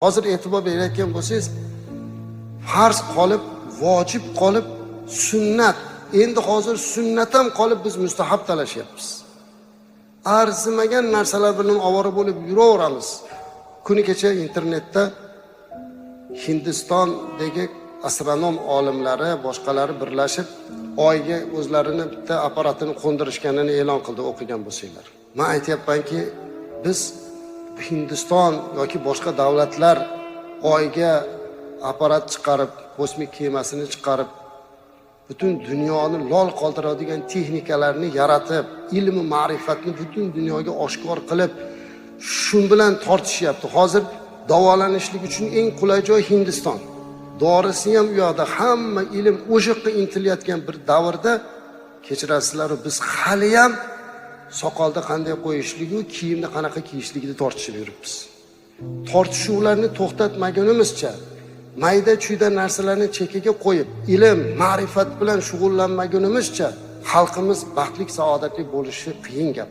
Hozir e'tibor berayotgan bo'lsangiz, farz qolib, vojib qolib, sunnat. Endi hozir sunnat ham qolib, biz mustahab talashyapmiz. Arzimagan narsalar bilan ovora bo'lib yuraveramiz. Kuni kecha internetda Hindistondagi astronom olimlari, boshqalari birlashib Oyga o'zlarini bitta apparatini qo'ndirishganini e'lon qildi, o'qigan bo'lsanglar. Men aytyapmanki, biz Hindiston yoki boshqa davlatlar Oyga apparat chiqarib, kosmik kemasini chiqarib, butun dunyoni lol qoldiradigan texnikalarni yaratib, ilmi ma'rifatni butun dunyoga oshkor qilib, shu bilan tortishyapti. Hozir davolanishlik uchun eng qulay joy Hindiston. Dorisi ham u yoqda, hamma ilm o'sha yoqqa intilayotgan bir davrda, kechirasizlar, biz haliyam soqolni qanday qo'yishligu, kiyimni qanaqa kiyishligini tortishib yuribmiz. Tortishuvlarni to'xtatmagunimizcha, mayda chuyda narsalarni chekkaga qo'yib, ilm, ma'rifat bilan shug'ullanmagunimizcha xalqimiz baxtli, saodatli bo'lishi qiyin gap.